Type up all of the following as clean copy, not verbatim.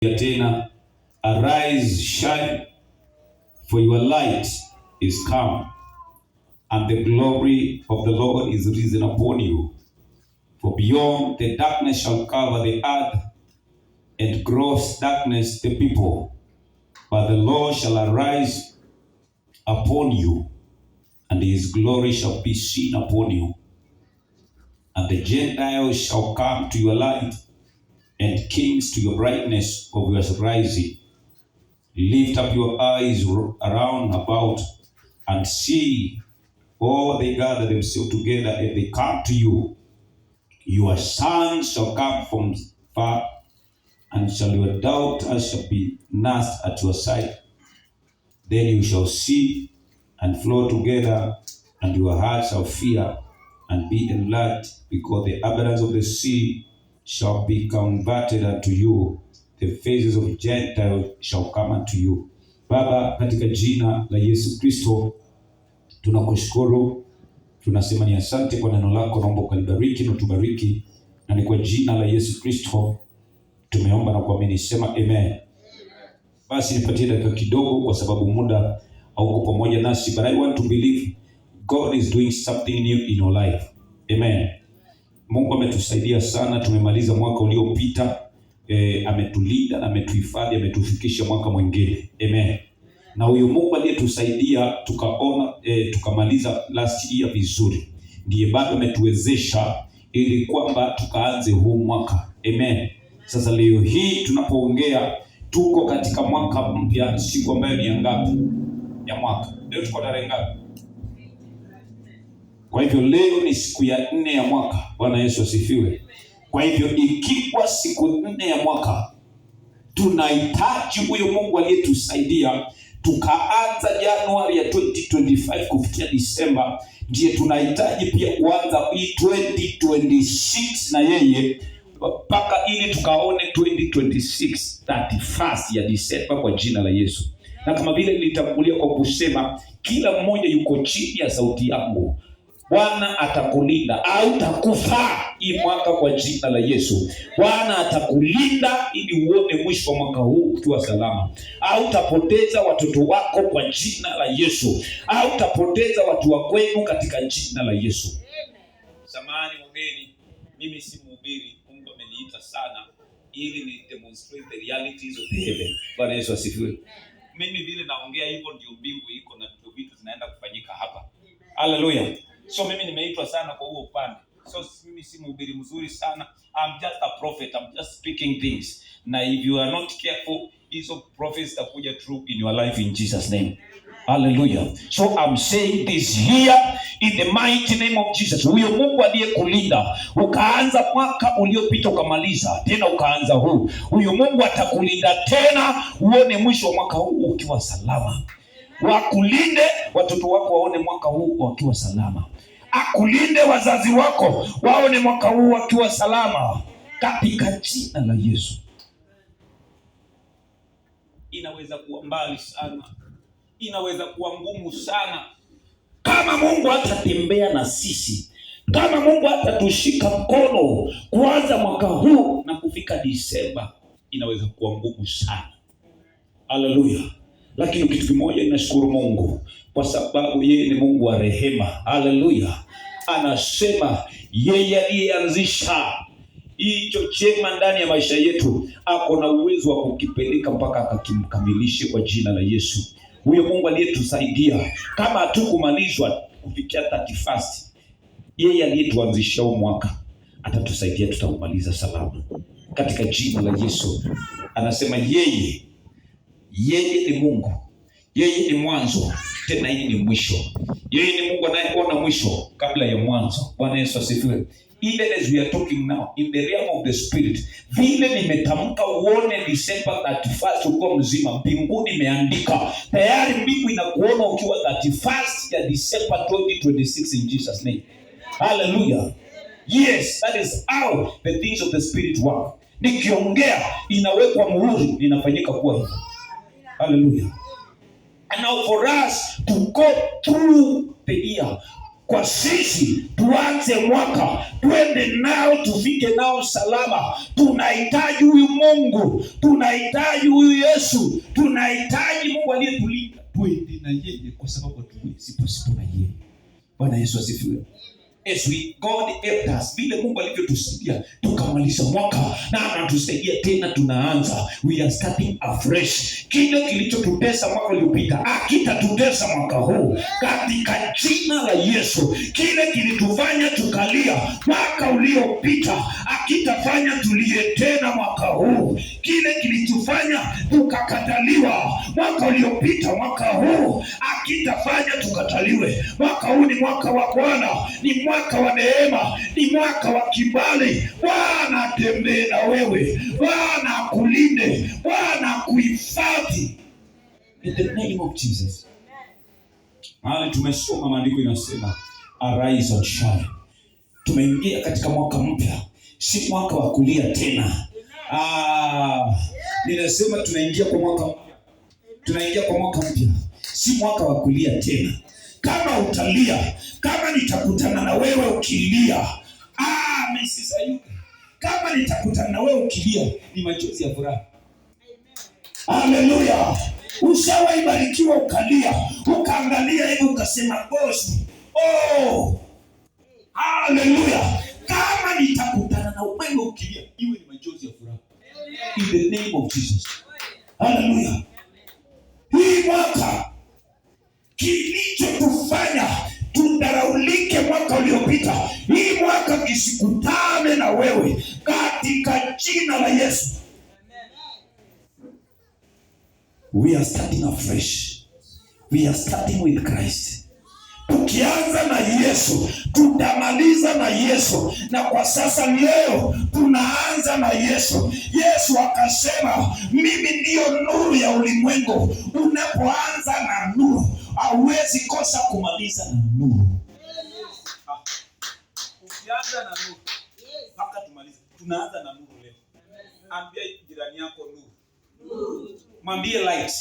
Tena, "Arise, shine, for your light is come, and the glory of the Lord is risen upon you. For behold, the darkness shall cover the earth, and gross darkness the people. But the Lord shall arise upon you, and his glory shall be seen upon you. And the Gentiles shall come to your light, and kings to your brightness of your rising. Lift up your eyes around about and see all they gather themselves together and they come to you. Your sons shall come from far, and shall your daughters shall be nursed at your side. Then you shall see and flow together, and your heart shall fear and be enlarged, because the abundance of the sea shall be converted unto you, the faces of Gentiles shall come unto you." Baba, katika jina la Yesu Kristo tunakushukuru, tunasema ni asante kwa neno lako, naomba ukalibariki na utubariki, na ni kwa jina la Yesu Kristo tumeomba na kuamini, sema amen. Basi nipatie dakika kidogo, kwa sababu muda hauko pamoja nasi, but I want to believe God is doing something new in your life. Amen. Mungu ametusaidia sana, tumemaliza mwaka uliopita, ametulinda na ametuhifadhi, ametufikisha mwaka mwingine. Amen. Na huyu Mungu aliyetusaidia tukaona, tukamaliza last year vizuri, ndiye bado ametuwezesha ili kwamba tukaanze huu mwaka. Amen. Sasa leo hii tunapoongea tuko katika mwaka mpya, siku ambayo ni ya ngapi ya mwaka? Leo tuko tarehe ngapi? Kwa hivyo leo ni siku ya 4 ya mwaka. Bwana Yesu asifiwe. Kwa hivyo ikiwa siku 4 ya mwaka, tunahitaji huyo Mungu aliyetusaidia tukaanza Januari ya 2025 kufikia Disemba, ndiye tunahitaji pia kuanza hii 2026 na yeye mpaka ili tukaone 2026 31st ya Disemba kwa jina la Yesu. Na kama vile nilitangulia kwa kusema, kila mmoja yuko chini ya sauti yangu. Bwana atakulinda, hautakufa hii mwaka kwa jina la Yesu. Bwana atakulinda ili uone mwisho wa mwaka huu ukiwa salama. Hautapoteza watoto wako kwa jina la Yesu. Hautapoteza watu wa kwenu katika jina la Yesu. Samahani wageni, mimi si mhubiri. Mungu ameniita sana ili ni demonstrate the realities of the heaven. Bwana Yesu asifiwe. Mimi vile naongea hivyo ndio mbingu iko na ndio vitu zinaenda kufanyika hapa. Haleluya. So mimi nimeitwa sana kwa huo upande. So mimi si mhubiri mzuri sana. I'm just a prophet. I'm just speaking things. Na if you are not careful, hizo prophets zitakuja true in your life in Jesus' name. Hallelujah. So I'm saying this here in the mighty name of Jesus. Huyo Mungu aliyekulinda ukaanza mwaka uliopita ukamaliza tena ukaanza huu, huyo Mungu atakulinda tena uone mwisho wa mwaka huu ukiwa salama. Wakulinde watoto wako waone mwaka huu wakiwa salama. Akulinde wazazi wako waone mwaka huu wakiwa salama katika jina la Yesu. Inaweza kuwa mbali sana, inaweza kuwa ngumu sana. Kama Mungu hatatembea na sisi, kama Mungu hatatushika mkono kuanza mwaka huu na kufika Disemba, inaweza kuwa ngumu sana. Haleluya! Lakini kitu kimoja ninashukuru Mungu kwa sababu yeye ni Mungu wa rehema. Haleluya! Anasema yeye aliyeanzisha hicho chema ndani ya maisha yetu ako na uwezo wa kukipeleka mpaka akakimkamilishe kwa jina la Yesu. Huyo Mungu aliyetusaidia kama hatukumalizwa kufikia 31st, yeye aliyetuanzishia huu mwaka atatusaidia, tutaumaliza salama katika jina la Yesu. Anasema yeye ni Mungu, yeye ni mwanzo tena yeye ni mwisho. Yeye ni Mungu anayeona mwisho kabla ya mwanzo. Bwana Yesu asifiwe. Even as we are talking now in the realm of the spirit, vile nimetamka uone December 31st ukiwa mzima, mbinguni imeandika tayari, mbingu inakuona ukiwa 31st ya December 2026 in Jesus' name. Hallelujah. Yes, that is how the things of the spirit work. Nikiongea inawekwa muhuri, inafanyika kuwa hivyo. Hallelujah. And now for us to go through the year, Kwa sisi tuanze mwaka, twende nao, tufike nao salama. Tunahitaji huyu Mungu, tunahitaji huyu Yesu, tunahitaji Mungu aliyetulinda. Twende na yeye kwa sababu hatuwezi pasipo na yeye. Bwana Yesu asifiwe. As we God helped us, vile Mungu alivyotusaidia tukamaliza mwaka na anatusaidia tena, tunaanza, we are starting afresh. Kile kilichotutesa mwaka uliopita hakitatutesa mwaka huu katika jina la Yesu. Kile kilitufanya tukalia mwaka uliopita hakitafanya tulie tena mwaka huu. Kile kilichofanya tukakataliwa mwaka uliopita, mwaka huu hakitafanya tukataliwe. Mwaka huu ni mwaka wa Bwana, ni mwaka wa neema, ni mwaka wa kibali. Bwana atembee na wewe, Bwana akulinde, Bwana akuhifadhi in the name of Jesus. Mahali tumesoma maandiko inasema arise and shine. Tumeingia katika mwaka mpya, si mwaka wa kulia tena. Ninasema tunaingia kwa mwaka mpya, tunaingia kwa mwaka mpya, si mwaka wa kulia tena. Kama utalia, kama nitakutana na wewe ukilia, Mrs. Ayuka, kama nitakutana na wewe ukilia, ni machozi ya furaha. Haleluya! Ushawahi barikiwa ukalia, ukaangalia hivi ukasema boss, oh, haleluya! Kama nitakutana na wewe ukilia, iwe ni machozi ya furaha. In the name of Jesus. Haleluya! Hii mwaka kilichotufanya tudharaulike mwaka uliopita, hii mwaka kisikutane na wewe katika jina la Yesu. We are starting afresh. We are starting with Christ. Tukianza na Yesu, tutamaliza na Yesu. Na kwa sasa leo tunaanza na Yesu. Yesu akasema, mimi ndiyo nuru ya ulimwengu. Unapoanza na nuru, hauwezi kosa kumaliza na nuru. Ukianza na nuru mpaka tumalize. Tunaanza na nuru leo. Ambia jirani yako nuru. Mwambie light.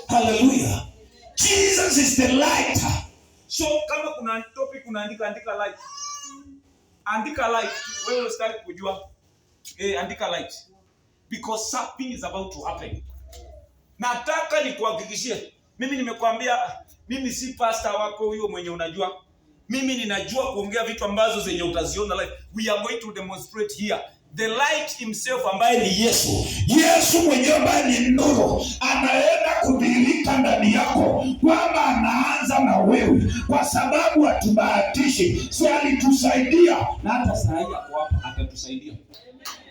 Hallelujah. Jesus is the light. So kama kuna topic unaandika, andika light. Andika light. Wewe usitaki kujua. Andika light. Because something is about to happen. Nataka nikuhakikishie. Mimi nimekuambia mimi si pastor wako huyo mwenye unajua. Mimi ninajua kuongea vitu ambazo zenye utaziona live. We are going to demonstrate here. The light himself ambaye ni Yesu. Yesu mwenyewe ambaye ni nuru anaenda kudhihirika ndani yako, kwamba anaanza na wewe, kwa sababu hatubahatishi. Si alitusaidia na hata saa hii ako hapa atatusaidia.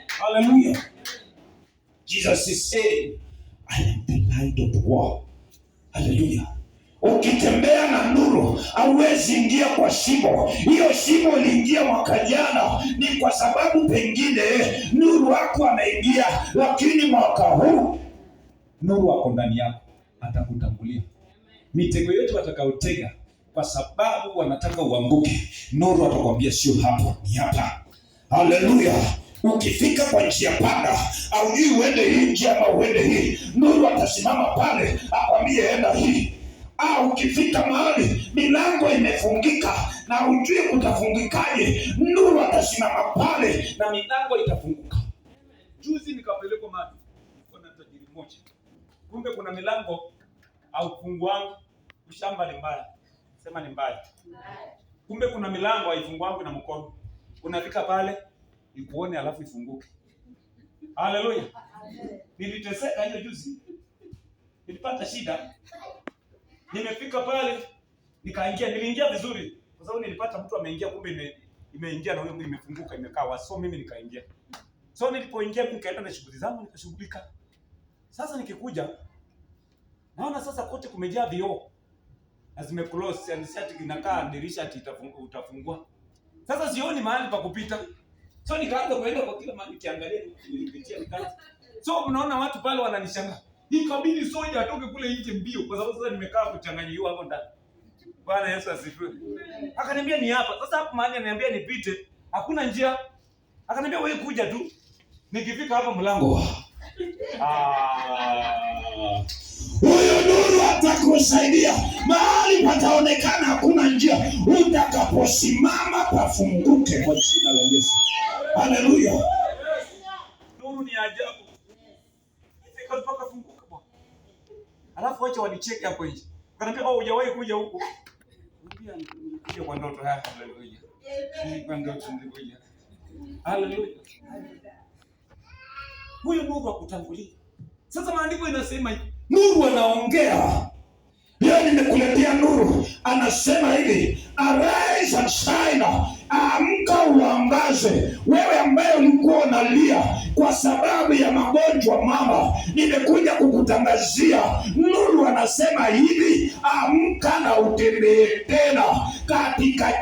Hallelujah. Jesus is saying, I am the light of the world. Hallelujah. Ukitembea na nuru hauwezi ingia kwa shimo. Hiyo shimo iliingia mwaka jana, ni kwa sababu pengine nuru wako ameingia, lakini mwaka huu nuru wako ndani yako, atakutangulia. Mitego yote watakaotega, kwa sababu wanataka uanguke, nuru atakwambia sio hapo, ni hapa. Haleluya. Ukifika kwa njia panda, haujui uende hii njia ama uende hii, nuru atasimama pale akwambie enda hii. Ukifika mahali milango imefungika na hujui kutafungikaje, nuru atasimama pale na milango itafunguka. Juzi nikapelekwa mahali, nilikuwa na tajiri mmoja, kumbe kuna milango haufunguangi. Ushamba ni mbaya, sema ni mbaya. Kumbe kuna milango haifunguangi na mkono, unafika pale ikuone alafu ifunguke. Haleluya. Niliteseka hiyo juzi, nilipata shida. Nimefika pale nikaingia, niliingia vizuri kwa sababu nilipata mtu ameingia, kumbe imeingia na huyo imefunguka, imekaa wazi. So mimi nikaingia. So nilipoingia mimi nikaenda na shughuli zangu nikashughulika. Sasa nikikuja naona sasa kote kumejaa vioo na zime close, yani si ati inakaa dirisha ati utafungua. Sasa sioni mahali pa kupita. So nikaanza kuenda kwa kila mahali nikiangalia, nilipitia nikaanza. So mnaona watu pale wananishangaa. Ikabidi soja atoke kule nje mbio kwa sababu sasa nimekaa kuchanganyiwa hapo ndani. Bwana Yesu asifiwe. Akaniambia ni hapa. Sasa hapo mahali ananiambia nipite, hakuna njia. Akaniambia wewe kuja tu. Nikifika hapa mlango. Huyo nuru Atakusaidia mahali pataonekana hakuna njia, utakaposimama pafunguke kwa jina la Yesu. Haleluya! Nuru ni ajabu. Ifika mpaka funguka bwana. Alafu wacha wanicheke hapo nje. Wakaniambia, "Oh, hujawahi kuja huku." Niambia nilikuja kwa ndoto haya. Haleluya. Kwa ndoto nilikuja. Haleluya. Huyu nuru akutangulia. Sasa maandiko inasema hivi, Nuru anaongea leo, nimekuletea nuru. Anasema hivi, arise and shine, amka uangaze. Wewe ambaye ulikuwa unalia kwa sababu ya magonjwa, mama, nimekuja kukutangazia nuru. Anasema hivi, amka na utembee tena katika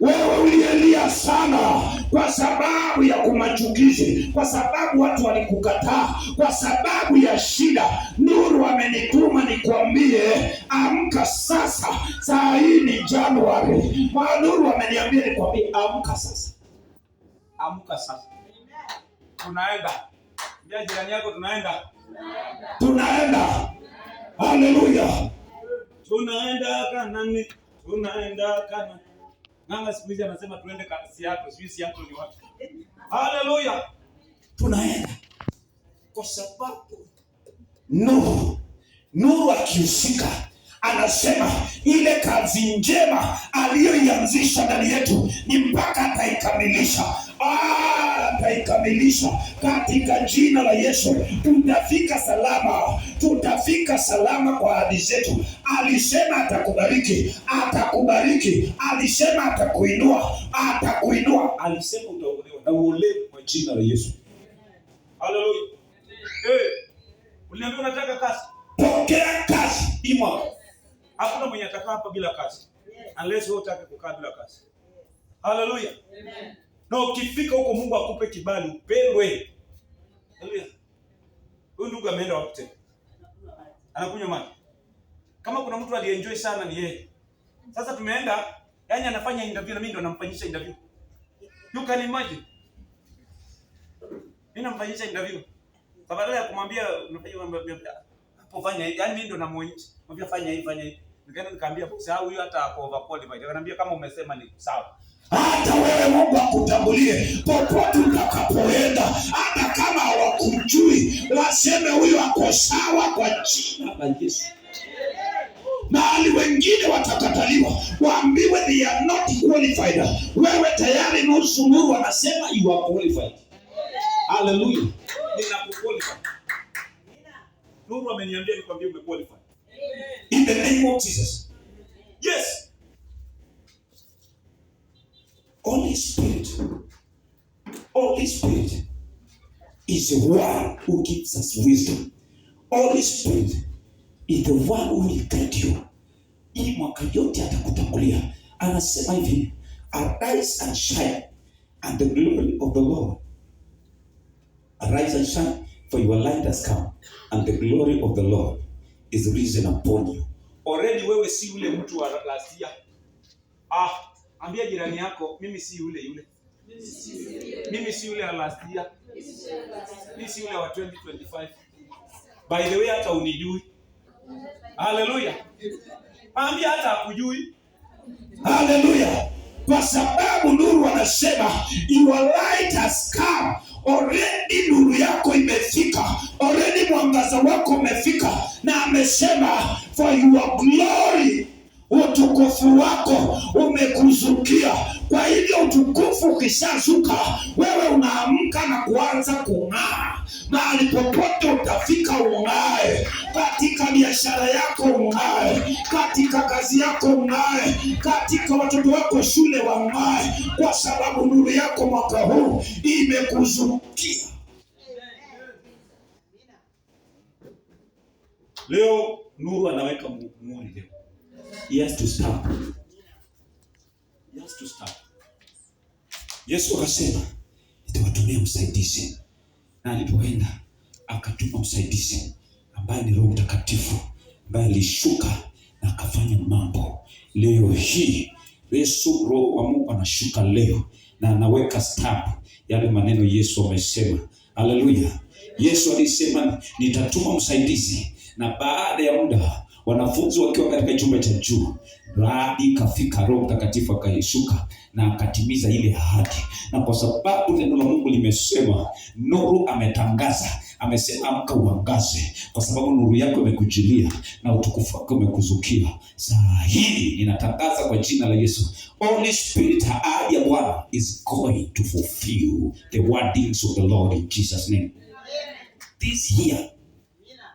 wewe ulielia sana kwa sababu ya kumachukizi, kwa sababu watu walikukataa, kwa sababu ya shida. Nuru amenituma nikwambie, amka sasa. Saa hii ni Januari. Nuru ameniambia nikwambie, amka sasa. Amka sasa. Tunaenda. Mbia jirani yako tunaenda. Tunaenda, haleluya. Tunaenda Kanani. Tunaenda Kanani. Nganga siku hizi anasema tuende Seattle. Sijui Seattle ni wapi. Haleluya. Tunaenda kwa sababu nuru akihusika, anasema ile kazi njema aliyoianzisha ndani yetu ni mpaka ataikamilisha. Ataikamilisha katika jina la Yesu. Tutafika salama, tutafika salama kwa ahadi zetu. Alisema atakubariki, atakubariki. Alisema atakuinua, atakuinua. Alisema utaokolewa na uolewe kwa jina la Yesu. Haleluya. Uliniambia unataka kazi. Pokea kazi Hii mwaka. Hakuna mwenye atakaa hapa bila kazi. Unless wewe utake kukaa bila kazi. Haleluya. Na ukifika huko Mungu akupe kibali upendwe. Haleluya. Huyu ndugu ameenda wapi tena? Anakunywa maji. Kama kuna mtu alienjoy sana ni yeye. Sasa tumeenda, yani anafanya interview na mimi ndo namfanyisha interview. You can imagine. Mimi namfanyisha interview. Kwa badala ya kumwambia unafanya hapo fanya hivi, yani mimi ndo namuonyesha. Mwambia fanya hivi, fanya hivi. Nikaenda nikaambia boss, ah, huyu hata ako overqualified. Akaniambia kama umesema ni sawa. Hata wewe Mungu akutangulie popote utakapoenda, hata kama hawakujui waseme huyu ako sawa kwa jina la Yesu. Mahali wengine watakataliwa, waambiwe they are not qualified. Wewe tayari nusu nuru anasema you are qualified. Hallelujah. Ninakuqualify. Nuru ameniambia nikwambie umequalify. In the name of Jesus. Yes. Holy Spirit. Holy Spirit is the one who gives us wisdom. Holy Spirit is the one who will guide you. Hii mwaka yote atakutangulia. Anasema hivi, arise and shine and the glory of the Lord. Arise and shine, for your light has come and the glory of the Lord is risen upon you. Already wewe si yule mtu wa last year. Ah, ambia jirani yako mimi si yule yule. Mimi si yule wa last year. Mimi si yule wa 2025. By the way hata unijui. Hallelujah. Ambia hata hakujui. Hallelujah. Kwa sababu nuru anasema your light has come. Already nuru yako imefika. Already mwangaza wako umefika. Na amesema for your glory, utukufu wako umekuzukia. Kwa hivyo utukufu ukishazuka, wewe unaamka na kuanza kung'aa. Mahali popote utafika ung'ae, katika biashara yako ung'ae, katika kazi yako ung'ae, katika watoto wako shule wang'ae, kwa sababu nuru yako mwaka huu imekuzukia. Leo nuru anaweka muhuri leo. He has to stop. He has to stop. Yesu akasema nitawatumia msaidizi, na alipoenda akatuma msaidizi ambaye ni Roho Mtakatifu, ambaye alishuka na akafanya mambo. Leo hii Yesu, Roho wa Mungu anashuka leo na anaweka stamp yale maneno Yesu amesema. Haleluya. Yesu alisema nitatuma msaidizi, na baada ya muda wanafunzi wakiwa katika chumba cha juu, radi ikafika, Roho Mtakatifu akaishuka na akatimiza ile ahadi. Na kwa sababu neno la Mungu limesema, nuru ametangaza, amesema amka uangaze, kwa sababu nuru yako imekujilia na utukufu wako umekuzukia. Saa hii ninatangaza kwa jina la Yesu, Holy Spirit, ahadi ya Bwana is going to fulfill the wordings of the Lord in Jesus name. This year,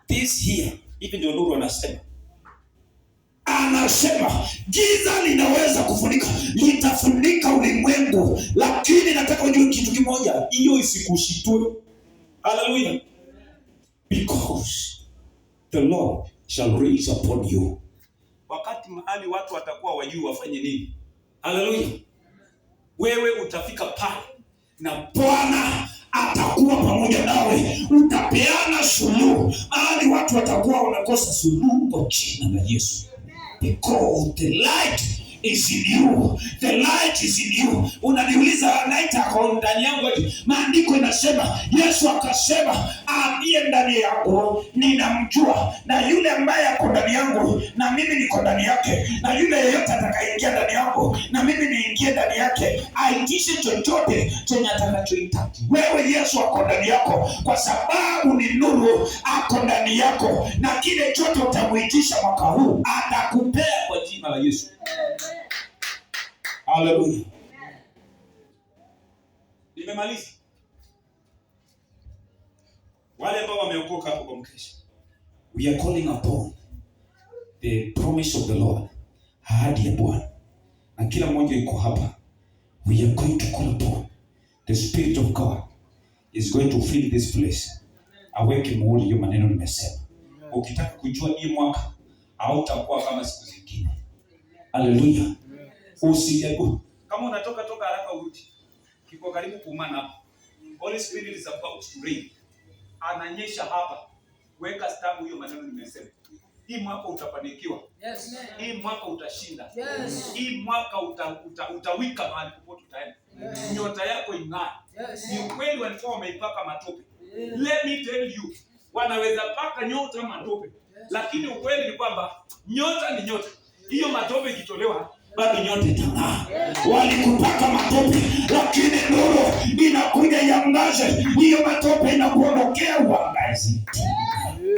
this year, hivi ndio nuru anasema. Anasema giza linaweza kufunika, litafunika ulimwengu, lakini nataka ujue kitu kimoja, hiyo isikushitue. Hallelujah. Because the Lord shall raise upon you. Wakati mahali watu watakuwa wajui wafanye nini. Haleluya. Wewe utafika pale na Bwana atakuwa pamoja nawe, utapeana suluhu mahali watu watakuwa wanakosa suluhu kwa jina la Yesu. Because the light is in you, the light is in you. Unaniuliza light ako ndani yangu aje? Maandiko inasema, Yesu akasema, aliye ndani yangu ninamjua, na yule ambaye ako ndani yangu na mimi niko ndani yake, na yule yeyote atakayeingia ndani yangu na mimi niingie ndani yake, aitishe chochote chenye atakachohitaji. Wewe Yesu ako ndani yako, kwa sababu ni nuru, ako ndani yako, na kile chote utamuitisha mwaka huu atakupea kwa jina la Yesu. Haleluya. Nimemaliza. Wale ambao wameokoka hapo kwa mkesha, We are calling upon the promise of the Lord, ahadi ya Bwana, na kila mmoja yuko hapa. We are going to call upon the Spirit of God is going to fill this place. Aweke muhuri hiyo maneno nimesema. Ukitaka kujua hii mwaka hautakuwa kama siku zingine. Haleluya. Usijaribu. Kama unatoka toka haraka urudi. Kiko karibu kuumana hapa. Holy Spirit is about to rain. Ananyesha hapa. Weka stamp hiyo maneno nimesema. Hii mwaka utafanikiwa. Yes. Hii mwaka utashinda. Yes. Hii mwaka utawika mahali popote utaenda. Yes. Nyota yako ing'ae. Yes. Ni ukweli walikuwa wameipaka matope. Yes. Let me tell you, wanaweza paka nyota matope. Lakini ukweli ni kwamba nyota ni nyota. Hiyo matope ikitolewa bado nyota itang'aa. Walikupaka matope, lakini nuru inakuja iangaze. Hiyo matope inakuondokea uangazi.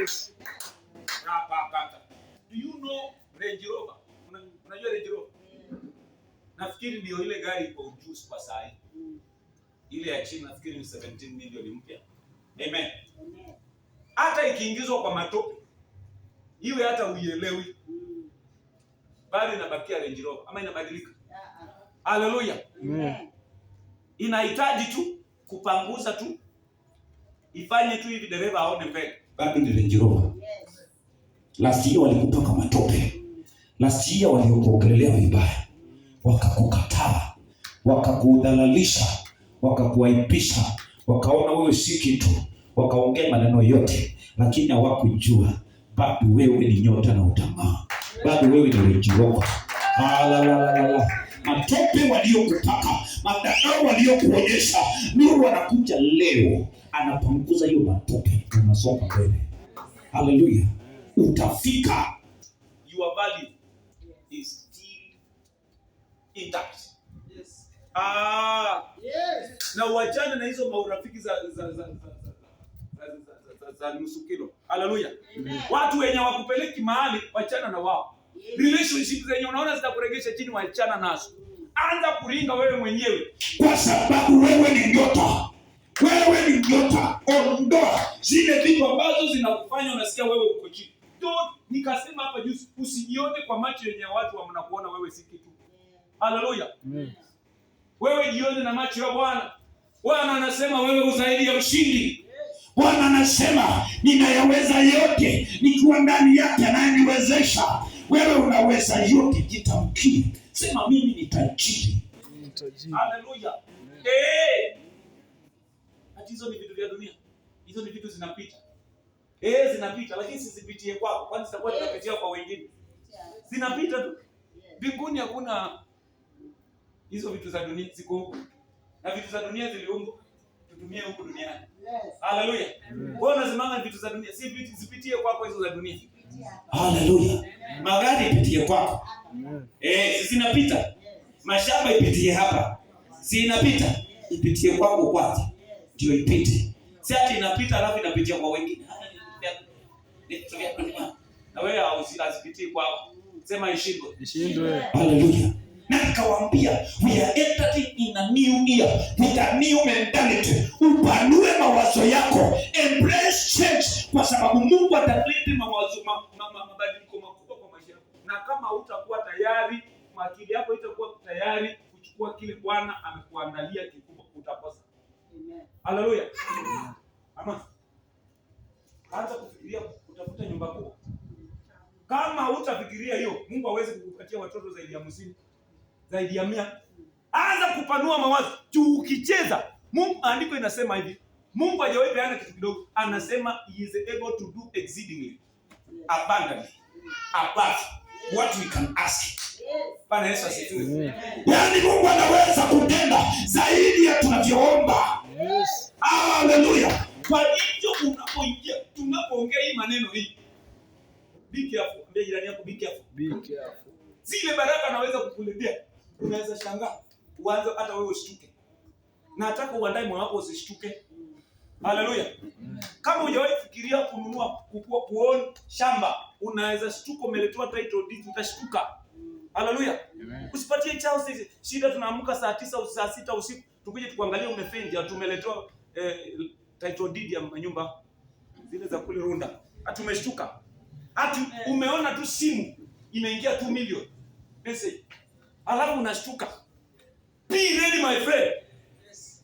Yes. Do you know Range Rover? Unajua Range Rover? Nafikiri ndio ile gari iko juu kwa saa hii. Ile ya chini nafikiri ni 17 million mpya. Amen. Hata ikiingizwa kwa matope, iwe hata uielewi, bado inabakia Range Rover ama inabadilika. Haleluya. Inahitaji tu kupanguza tu, ifanye tu hivi dereva aone mbele. Bado ni Range Rover. Last year walikupaka matope. Last year walikuongelea vibaya, wakakukataa, wakakudhalalisha, wakakuaibisha, wakaona wewe si kitu, wakaongea maneno yote, lakini hawakujua bado wewe ni nyota na utang'aa, bado wewe ni Range Rover. La. Matope waliokupaka, madharau waliokuonyesha, nuru anakuja leo, anapanguza hiyo matope, unasonga mbele. Haleluya, utafika. Your value is still intact. Yes. Yes. Na uachane na hizo maurafiki za nusu kilo. Haleluya. Watu wenye wakupeleki mahali, wachana na wao. Relationship zenye unaona zitakuregesha chini, wachana nazo. Anza kuringa wewe mwenyewe, kwa sababu wewe ni nyota. Wewe ni nyota. Ondoa zile vitu ambazo zinakufanya unasikia wewe uko chini. Don't, nikasema hapa juzi, usijione kwa macho yenye watu wanakuona wewe si kitu. Haleluya. Wewe jione na macho ya Bwana. Bwana anasema wewe uzaidi ya mshindi. Bwana anasema ninayaweza yote nikiwa ndani yake anayeniwezesha. Wewe unaweza yote, jitamkie. Sema mimi ni tajiri. Haleluya. Ati hizo ni vitu vya dunia. Hizo ni vitu zinapita. Zinapita, lakini sizipitie kwako, kwani zitakuwa zinapitia kwa wengine. Zinapita tu. Mbinguni hakuna hizo vitu za dunia ziko huko. Na vitu za dunia ziliumbwa. Tutumie huku duniani. Haleluya. Wewe unazimanga vitu za dunia, si vitu zipitie kwako hizo za dunia. Haleluya. Magari ipitie kwako. Si zinapita. Mashamba ipitie hapa. Si inapita. Ipitie kwako kwanza. Ndio ipite. Si ati inapita alafu inapitia kwa wengine. Na wewe hazipitii kwako. Sema ishindwe. Ishindwe. Haleluya. Na nikawaambia we are entering in a new year with a new mentality. Upanue mawazo yako, embrace change, kwa sababu Mungu Atalete mawazo mabadiliko makubwa kwa maisha yako. Na kama hutakuwa tayari, akili yako itakuwa tayari kuchukua kile Bwana amekuandalia kikubwa, utakosa. Haleluya. Ama anza kufikiria kutafuta nyumba kubwa. Kama hutafikiria hiyo, Mungu hawezi kukupatia watoto zaidi ya 50, zaidi ya 100. Anza kupanua mawazo. Juu ukicheza, Mungu, andiko inasema hivi, Mungu hajawahi peana kitu kidogo, anasema he is able to do exceedingly abundantly above what we can ask. Bwana Yesu asifiwe. Yaani Mungu anaweza kutenda zaidi ya tunavyoomba. Yes. Haleluya. Kwa hivyo unapoingia, tunapoongea hii maneno hii, be careful. Ambia jirani yako be careful. Be careful. Zile baraka anaweza kukuletea, unaweza shangaa, uanze hata wewe ushtuke. Nataka uandae moyo wako usishtuke. Haleluya. Kama hujawahi fikiria kununua, kukua, kuown shamba, unaweza shtuka umeletewa title deed, utashtuka. Haleluya. Usipatie chao sisi. Shida tunaamka saa 9 saa 6 usiku tukuje tukuangalie umefaint, tumeletewa title deed ya nyumba zile za kule Runda. Tumeshtuka. Ati umeona tu simu imeingia 2 million message. Alafu unashtuka. Be ready my friend.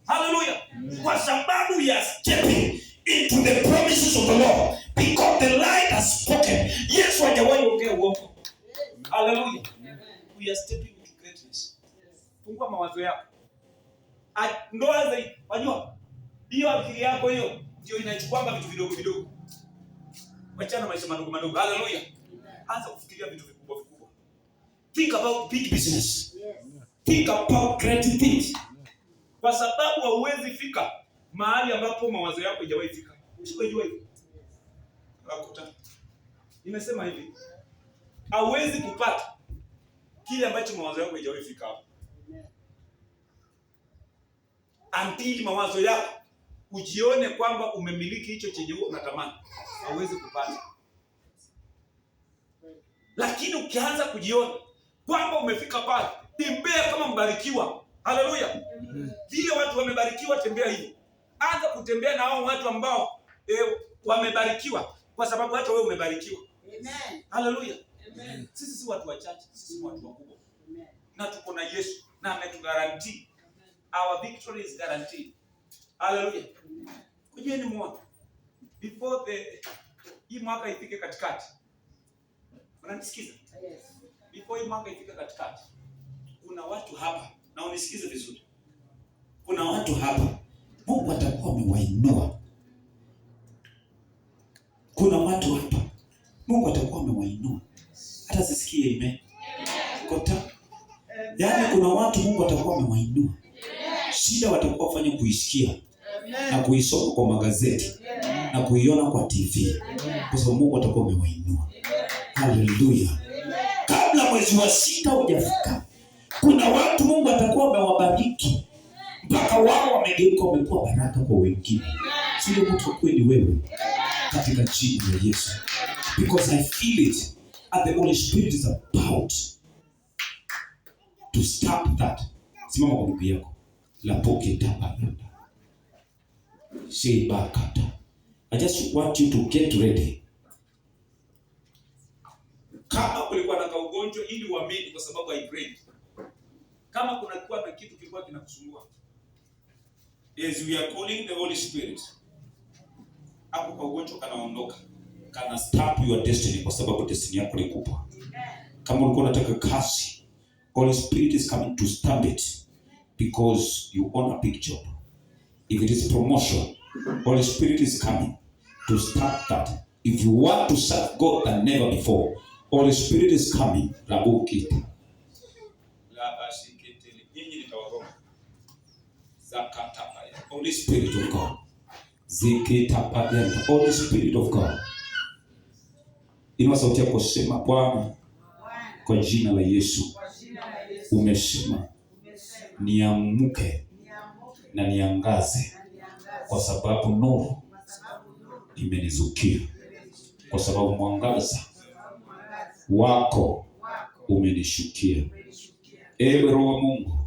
Hallelujah. Kwa sababu ya stepping into the promises of the Lord, because the light has spoken. Yesu hajawahi ongea uongo. Hallelujah. We are stepping into greatness. Fungua mawazo yako. Ndoa za wajua hiyo akili yako hiyo ndio inachukuanga vitu vidogo vidogo. Wachana maisha madogo madogo. Hallelujah. Anza kufikiria vitu vikubwa vikubwa. Think about big business. Think about great things. Kwa sababu hauwezi fika mahali ambapo mawazo yako hajawahi fika. Usijue hivyo. Unakuta. Nimesema hivi. Hauwezi kupata kile ambacho mawazo yako hajawahi fika hapo. Until mawazo yako ujione kwamba umemiliki hicho chenye wewe unatamani, hauwezi kupata. Lakini ukianza kujiona kwamba umefika pale, tembea kama mbarikiwa. Haleluya. Vile watu wamebarikiwa, tembea hivyo. Anza kutembea na hao watu ambao wamebarikiwa, kwa sababu hata wewe umebarikiwa. Haleluya. Sisi si watu wachache, sisi ni watu wakubwa. Na tuko na Yesu na ametuguarantee. Our victory is guaranteed. Haleluya. Kujeni muone. Before the hii mwaka ifike katikati. Unanisikiza? Before hii mwaka ifike katikati. Kuna watu hapa, na unisikize vizuri. Kuna watu hapa Mungu atakuwa amewainua. Kuna watu hapa Mungu atakuwa amewainua. Hata sisikie amen. Kota. Yaani kuna watu Mungu atakuwa amewainua. Shida watakuwa wafanya kuisikia na kuisoma kwa magazeti na kuiona kwa TV, kwa sababu Mungu atakuwa amewainua. Haleluya. Kabla mwezi wa 6 hujafika, kuna watu Mungu atakuwa amewabariki mpaka wao wamegeuka wamekuwa baraka kwa wengine. Sio mtu kweli wewe, katika jina la Yesu. Because I feel it and the Holy Spirit is about to stop that. Simama kwa miguu yako. La poke tapa yanda. Shebakata. I just want you to get ready. Kama kulikuwa na kaugonjwa ili uamini, kwa sababu I prayed. Kama kuna kuwa na kitu kilikuwa kinakusumbua, as we are calling the Holy Spirit, hapo kwa ugonjwa kanaondoka, kana stop your destiny, kwa sababu destiny yako ni kubwa. Kama ulikuwa unataka kazi, Holy Spirit is coming to stamp it because you own a big job. If it is promotion, Holy Spirit is coming to start that. If you want to serve God than never before, Holy Spirit is coming. Rabukita. La bashiketele. Nyinyi nitawagonga. Zakatapaya. Holy Spirit of God. Zikitapayanda. Holy Spirit of God. Inua sauti yako, sema Bwana, kwa jina la Yesu umesema niamke na niangaze, kwa sababu nuru imenizukia, kwa sababu mwangaza wako umenishukia. Ewe Roho wa Mungu,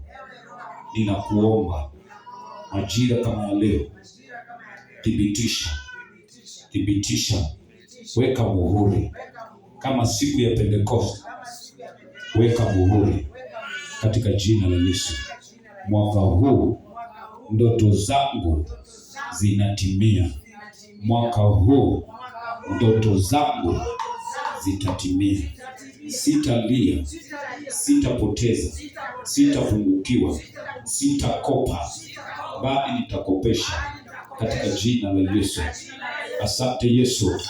ninakuomba majira kama ya leo, thibitisha, thibitisha, weka muhuri kama siku ya Pentekoste, weka muhuri katika jina la Yesu. Mwaka huu ndoto zangu zinatimia. Mwaka huu ndoto zangu zitatimia. Sitalia, sitapoteza, sitapungukiwa, sitakopa, bali nitakopesha katika jina la Yesu. Asante Yesu,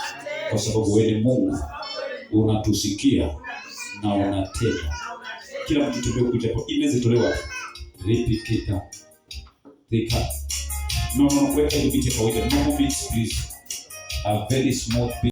kwa sababu wewe ni Mungu, unatusikia na unatenda. Kila mtu tembea kuja hapo, imeze tolewa ripikita thika. No, no, weka hiyo picha kawaida. No more bits, please. A very small bit.